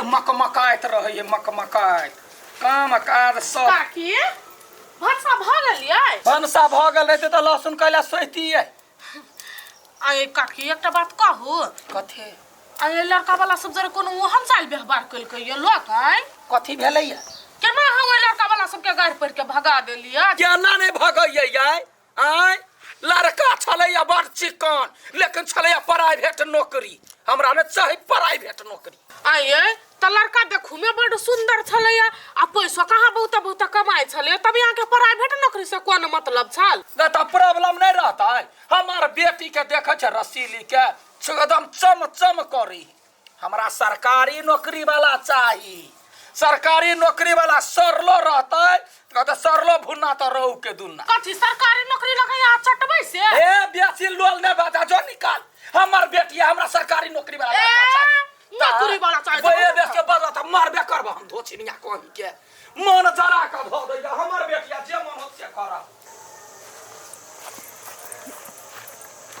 आँखि मकमकाइत रहैए मकमकाइत काम काज सब। काकी, भनसा भऽ गेलियै? भनसा भऽ गेल रहितै तऽ लहसुन कैला सोहितियै? आइ काकी, एकटा बात कहू? कथी? आइ लड़का वाला सब जरे कोनो ओहन चालि व्यवहार केलकै ये लोक आइ? कथी भेलैया? केना अहाँ ओहि लड़का वाला सबके गारि पढ़ि के भगा देलियै? केना नहि भगैयै यै? आँय, लड़का छलैया बड़ चिकन, लेकिन छलैया प्राइवेट नौकरी। हमरा ने चाही प्राइवेट नौकरी। आइ तऽ लड़का देखू में बड़ सुंदर छलैया आ पैसो कहाँ बहुते बहुते कमाइ छलैया, तब यहाँ के प्राइवेट नौकरी से कोन मतलब छल? नहि तऽ प्रॉब्लम नहि रहतै? हमार बेटी के देखै छै रसीली के, एकदम चम चम करी। हमरा सरकारी नौकरी वाला चाही। सरकारी नौकरी वाला सरलो रहतै, कहतै सरलो भुन्ना तऽ रहू के दुन्ना। कथी सरकारी नौकरी लगे यहाँ चटबै से? ए, बेसी लोल नहि बाजा, जो निकाल। हमर बेटी है, हमरा सरकारी नौकरी वाला लड़का चाही। नौकरी वाला चाही। वही देश के बदला तऽ मारबे करब हम धोछिनिया कहीं के। मन जरा के धऽ दैया हमर बेटिया, जे मन होत से करब।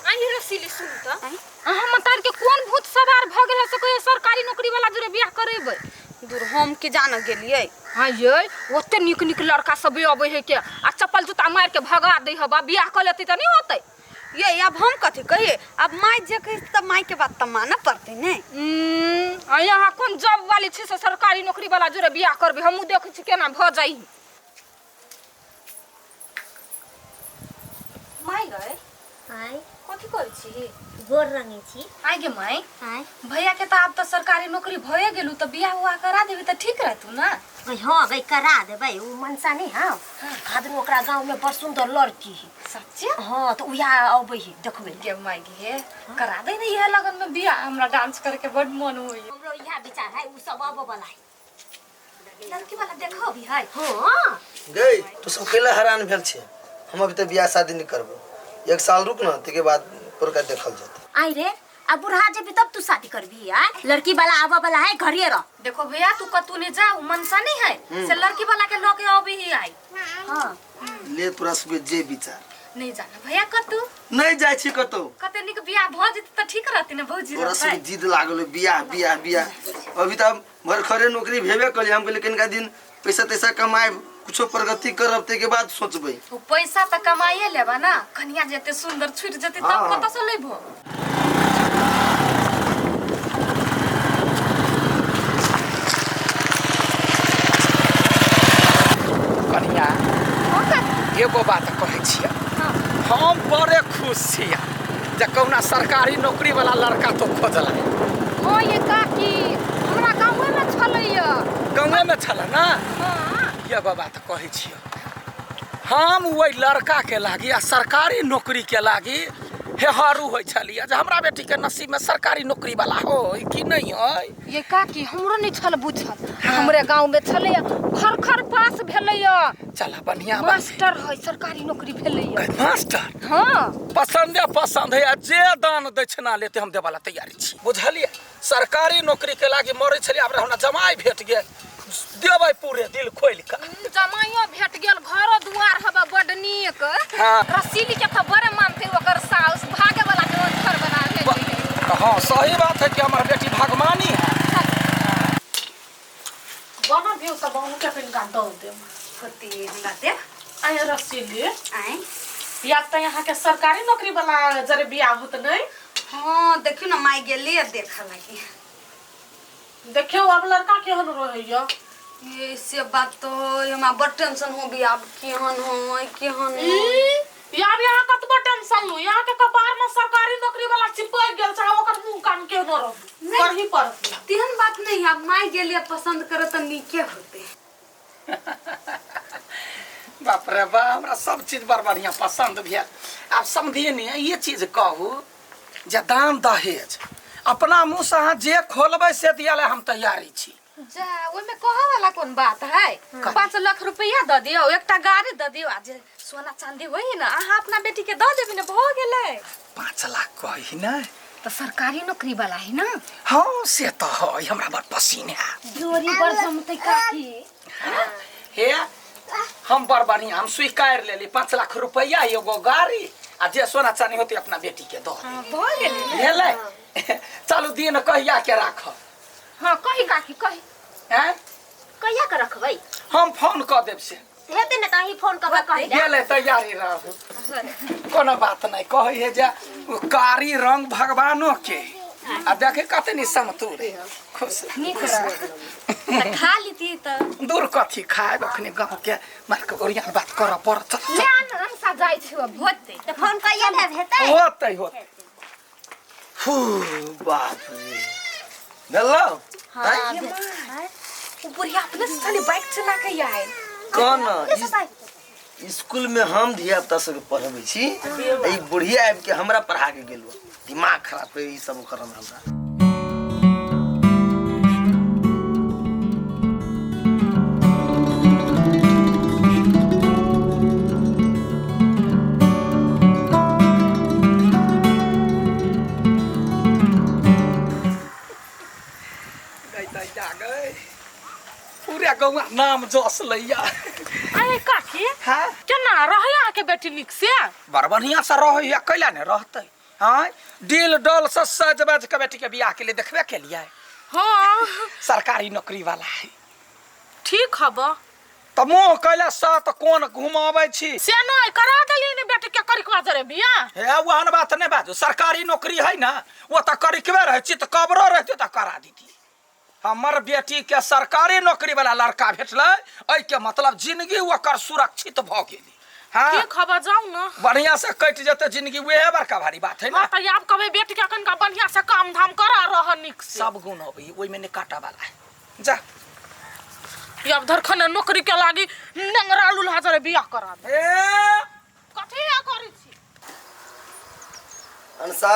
आई रसीली, सुन तऽ, अहाँ मतार के कोन भूत सवार भऽ गेल है से कहियो सरकारी नौकरी वाला जुड़े बियाह करेबै? दूर, हम के जान गेलियै। हाँ ये, ओते नीक नीक लड़का सब अबै है के आ चप्पल जूता मार के भगा दै हबा। बियाह कऽ लेतै तऽ नहीं होतै? ये अब हम कथी कहिए? अब माय जे कही तऽ माय के बात तऽ मानऽ पड़तै ने। आ यहाँ कोन जॉब वाली छी से सरकारी नौकरी वाला जुड़े बियाह करबै? हमहूँ देखै छी केना भऽ जाइ। माय गए। आँय। कथी करै छी? गोर रंगै छी। आइ गे माय। आँय। भैया के तऽ आब तऽ सरकारी नौकरी भए गेलू, तऽ बियाह उआह करा देबी तऽ ठीक रहतू ना? गई हाँ गई, करा देबै। उ मनसा नहीं हाँ खादन, ओकरा गाँव में बड़ सुंदर लड़की है। सच्चे? हाँ, तऽ उएह अबै है देखबै गे माय गे, करा दे ने इहे लगन में बियाह, हमरा डांस करे के बड़ मन होइए। हमरो इएह विचार है। उ सब अबै वाला है। लड़की वाला देखो भी है? हाँ। गई, तू सब कैला हैरान भेल छे? हम अभी तक बियाह शादी नहीं करबो। एक साल रुक ना, ताके बाद पोरका देखल जेतै। आई रे, अब बुढ़ा जेबी तब तू शादी करबी? आ लड़की वाला आबऽ वाला है, घरे रह। देखो भैया, तू कतू नहीं जा, उ मनसा नहीं है से लड़की वाला के लके अबी ही आई। हाँ। ले तोरा सबके जे विचार। नहीं जाना भैया कतू? नहीं जाइ छी कतौ। कते निक बियाह भ जेतै तऽ ठीक रहतै ने भौजी? तोरा रहतै। सबके जिद लागल हो, बियाह बियाह बियाह। अभी तऽ भरखरे नौकरी भेबे करी। हम कहलियै कनिका दिन पैसा तैसा कमाएब, कुछो प्रगति करब, ताहिके बाद सोचबै। ओ पैसा तऽ कमाइए लेबा ना, कनिया जेते सुंदर छूट जेते तब हाँ। कतऽ से लेबो? कनिया, एगो बात कहै छियै, हम बड़े खुश छियै जे कहुना सरकारी नौकरी वाला लड़का तो खोजला। हाँ ये काकी, हमरा गाँवे में छलैया। गाँवे में छल ना? हाँ। एगो बात कहै छियै, हम ओहि लड़का के लागी आ सरकारी नौकरी के लागी हेहरू होइ छलियै जे हमरा बेटी के नसीब में सरकारी नौकरी वाला होय कि नहीं होय। ये काकी, हमरो नहीं छल बुझल। हमरे गाँव में छलैया, खर खर पास भेलैया। चल, बढ़िया बात। मास्टर है, सरकारी नौकरी भेलैया। मास्टर? हाँ। पसंदे पसंद है, आ जे दान दक्षिणा लेते हम देवाला तैयारी छी, बुझलियै? सरकारी नौकरी के लागी मरै छलियै, आब हमरा जमाई भेट गेल, देबै पूरे दिल खोलि कऽ। जमाइयो भेट गेल, घरो दुआर हबे बड नीक। हाँ। रसीली के तऽ बड़े मानते ओकर साउस, भागे वाला के ओहन घर बना भेजै। हाँ, सही बात है कि हमर बेटी भगवानी है। बना दियौ तऽ बहु के कनिका दऽ देब। होती हमरा देब। आय रसीली। आय। या तऽ यहाँ के सरकारी नौकरी वाला जरे बियाह होत नहीं? हाँ, देखियो ना, माय गेली देखऽ लागी। देखियौ अब लड़का केहन रहैया। ये से बात तो होय, हमरा बड़ टेंशन हो भी आब केहन होय केहन होय। ई, यार यहाँ कतबो टेंशन लू, यहाँ के कपार में सरकारी नौकरी वाला चिपक गेल, चाहे ओकर मुंह कान केहनो रहू, करही पड़त। तेहन बात नहीं है, अब माय गेली पसंद करे तऽ नीके होते। बाप रे बा, हमरा सब चीज बड़ बढ़िया पसंद भेल। आब समझिए नहीं, ये चीज कहू जे दान दहेज अपना मुँह से अहाँ जे खोलबै से दिया ला हम तैयारी छी। जा, ओहिमे कहऽ वाला कोन बात है? 5 लाख रुपया दऽ दियौ, एकटा गाड़ी दऽ दियौ, आ जे सोना चांदी होई ना अहाँ अपना बेटी के दऽ देबी ने, भऽ गेलै। 5 लाख कही ने। तऽ सरकारी नौकरी वाला है ना? हाँ, से तऽ है, हमरा बड़ पसीन है। जोड़ी बड़ जमतै काकी। हे, हम बड़ बढ़िया, हम स्वीकार लेली 5 लाख रुपया, एगो गाड़ी आ जे सोना चानी होते अपना बेटी के दऽ देब। भऽ गेलै। भेलै, चलू दिन कहिया के राखब? हां कही काकी कही। हैं कहिया के रखबै? हम फोन क देब से हेतै ने तऽ अहीं फोन कऽ के कहि देब। गेलै तैयारी रहू, कोनो बात नहीं। कहै है जे ओ कारी रंग भगवानो के आ देखे कते नि समतूर है। खुश नीक रह तऽ खा लीती तऽ। दूर कथी खायब, अखने गाँव के मार के ओरियान बात करऽ पड़त। चल, ले आन अनसा जाइ छी होतै। तऽ फोन कहिया देब हेतै? होतै होतै। फू बाप रे भेलौ? हाँ, ओ बुढ़िया अपने से खाली बाइक चला के आयल। कोन स्कूल में हम धिया पुता सबके पढ़बै छी, ई बुढ़िया आबि के हमरा पढ़ा के गेलो, दिमाग खराब कर ई सब करम हमरा। पूरा गौआ नाम जस लैया। अरे काकी हाँ केना रहै अहाँके बेटी नीक से? बड़ बढ़िया से रहै, कैला ने रहतै? हाँ डील डोल से सज बज के बेटी के बियाह के लिए देखबे के लिए। हाँ सरकारी नौकरी वाला है। ठीक हब त मुँह कैला सात कोन घुमाबै छी से नहीं करा देलियै ने बेटी के करिकवा जरे बियाह। हे ओहन बात नहीं बाजू, सरकारी नौकरी है ना वो त करिकवे रहै छी, त कबरो रहतै त करा दीती। हमर बेटी के सरकारी नौकरी वाला लड़का भेटलै, एहि के मतलब जिंदगी ओकर सुरक्षित भ गेली। हाँ ठीक हब जाऊ ना, बढ़िया से कटि जेतै जिंदगी, वएह बड़का भारी बात है ना। हाँ त आब कहबै बेटी के कनिका बढ़िया से काम धाम करा रह नीक से। सब गुण अबै ओहिमे नहि काटा वाला है। जा अब धरखने नौकरी के लागी नेंगरा लुल्हा जरे बियाह करा दे। ए कथी करै छी? अनसा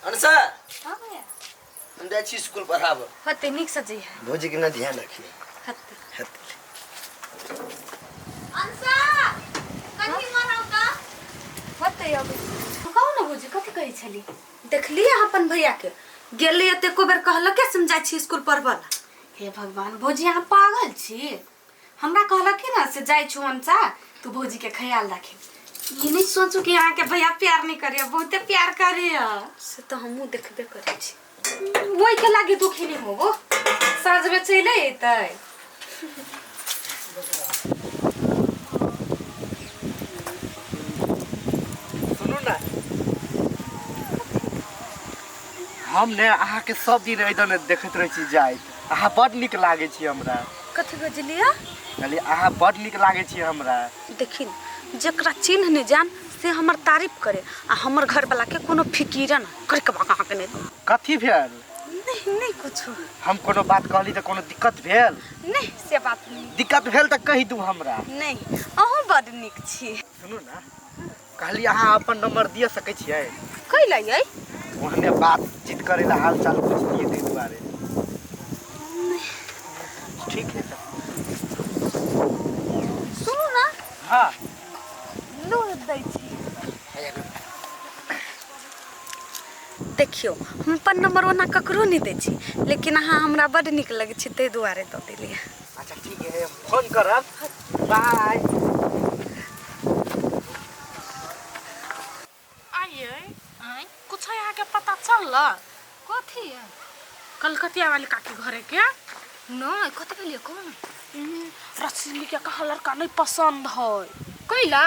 अनसा हाँ भैया हम जाइ छी स्कूल पढ़ाबऽ। होतै नीक से जइहे। भौजी के ना ध्यान रखिए। होतै। होतै। अंसा कथी मनाउ त होतै अब। कहू ने भौजी कथी कहै छली? देखलियै अहाँ अपन भैया के गेलियै तऽ एको बेर कहलक से हम जाइ छी स्कूल पढ़बऽ ला। हे भगवान भौजी अहाँ पागल छी? हमरा कहलक कि ना से जाइ छु अंसा तू भौजी के ख्याल राखी। ई नहीं सोचू कि अहाँके भैया प्यार नहीं करिय, बहुते प्यार करिय। से तऽ हमहूँ देखबे करै छी। ओहि के लागी दुखी नहीं होबो, साँझ में चलि अयतै। सुनू ना, हम ने अहाँके सब दिन एहि देखैत रहै छी जाइत, अहाँ बड नीक लागै छी हमरा। कथी बजलियै? कहलियै अहाँ बड नीक लागै छी हमरा। देखिन जकरा चिन्ह नहीं जान से हमर तारीफ करे आ हमर घर वाला के कोनो फिकीर न करे के बाका के नहीं। कथी भेल? नहीं नहीं कुछो। हम कोनो बात कहली तऽ कोनो दिक्कत भेल? नहीं से बात नहीं। दिक्कत भेल तऽ कहि दू हमरा। नहीं अहूँ बड नीक छी। सुनू ना, कहली अहाँ अपन नंबर दिअ सकै छियै? कैला यै? ओहने बातचीत करे ला हाल चाल पूछतियै ताहि दुआरे। ठीक है तऽ सुनू ना। हाँ लो दै छी। देखियौ हम अपन नंबर ओना ककरो नहीं दै छी, लेकिन अहाँ हमरा बड नीक लगै छी ताहि दुआरे दऽ देलियै। अच्छा ठीक है, हम फोन करब, बाय। आइए कुछ यहाँ के पता चलल? कथी है? कलकतिया वाली काकी घरे के? नहीं कथी भेलियै कौन? रसीली के कहा लड़का नहीं पसंद है। कैला?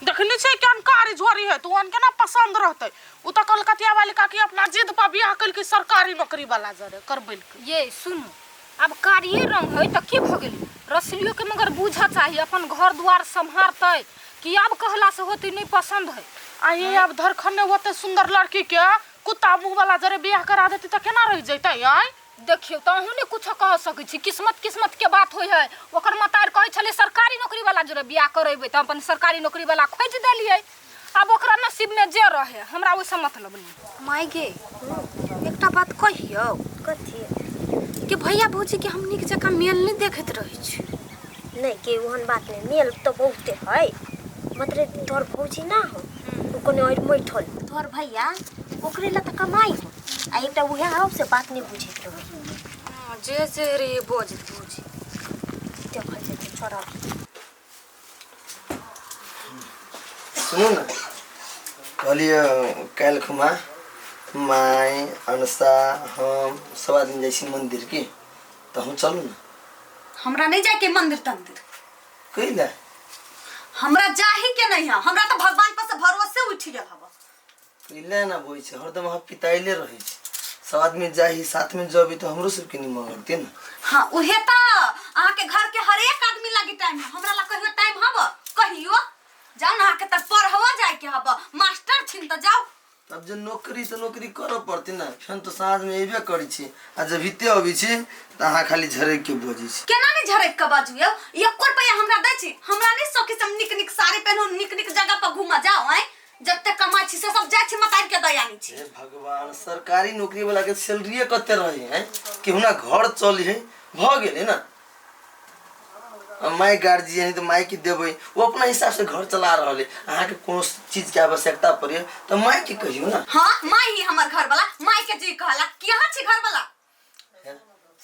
देखने छै केहन कारी झोरी है तो ओहन केना पसंद रहतै? उ तऽ कलकतिया वाली काकी अपना जिद पर बियाह केलकै सरकारी नौकरी वाला जरे करबेलकै। ये सुनू अब कारिये रंग है तऽ की भऽ गेलै? रसलियो के मगर बूझऽ चाही, अपन घर द्वार सम्हारतै कि आब कहला से होतै नहीं पसंद है। आ ये आब धरखने ओते सुंदर लड़की के कुत्ता मुँह वाला जरे बियाह करा देतै तऽ केना रहि जैतै? आँय देखियौ तऽ अहूँ नहि कुछो कह सकै छी, किस्मत किस्मत के बात होइ है। ओकर मतार कहै छलै सरकारी नौकरी वाला जरे बियाह करेबै तऽ अपन सरकारी नौकरी वाला खोजि देलियै। आब ओकरा नसीब में जे रहे हमरा ओहिसँ मतलब नहीं। माय गे एकटा बात कहियौ? कथी? कि भैया भौजी के हम नीक जकाँ मेल नहीं देखैत रहै छी। नहीं के ओहन बात नहीं, मेल तऽ बहुते है, मतलब तोहर भौजी ना हो ओ कोनो और बैठल तोहर भैया ओकरे ला तऽ कमाई हो आ एकटा उएह हो से बात नहीं बुझैत रहै। जे जे रे बोझ भौजी देखल जेतै छोड़ा। सुनू ना, कहलियै काल्हि खुमा माय अनसा हम सब आदमी जाइ छी मंदिर के तऽ हम चलू ने। हमरा नहीं जाए के मंदिर तंदिर। कैला? हमरा जाही के नहीं है, हमरा तो भगवान पर से भरोसे उठ गेल हब। कैला ना बोइ छै, हरदम अहाँ पिताइले रहै छी। सब आदमी जाही साथ में जबी तऽ हमरो सबके निमन लगतै ने। हाँ उहे तो अहाँ के घर के हर एक आदमी लागी टाइम है, हमरा ला कहियो टाइम हब? कहियो जाओ ना, अहाँ के तक पढ़वा जाए के हब, मास्टर छिन त जाओ। तब जे नौकरी तऽ नौकरी करऽ पड़तै ने, फेन तऽ साँझमे अयबे करै छी आ जब इते अबै छी तऽ अहाँ खाली झरकि के बजै छी। केना नहीं झरक के बाजू यौ? एको रुपया हमरा दै छी? हमरा नहीं शौक से हम निक निक साड़ी पहनू, निक निक जगह पर घूमऽ जाओ। आँय जते कमाइ छी से सब जाइ छी मतारि के दया आनै छी। हे भगवान, सरकारी नौकरी वाला के सैलरीए कते रहे है कि हुना घर चली है, भऽ गेलै ने। आ my guardian है तऽ माय के देबै, ओ अपना हिसाब से घर चला रहल है। अहाँके कोनो चीज के आवश्यकता पड़े तऽ माय के कहियौ ने। हाँ माय ही हमर घर वाला, माय के जी कहला कि अहाँ छी घर वाला। हे,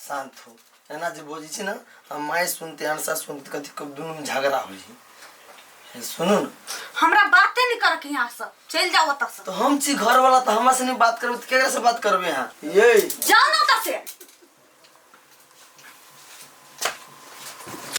शांत हो, एना जे बजै छी ने आ माय सुनते अनसा सुनते कथी दुनू में झगड़ा होइ है। हे, सुनू ने। हमरा बाते नहीं करके यहाँ से चल जाओ ओतऽ से। तो हम छी घर वाला तऽ हमरा से नहीं बात करबै तऽ केकरा से बात करबै अहाँ? ये जाओ ना ओतऽ से।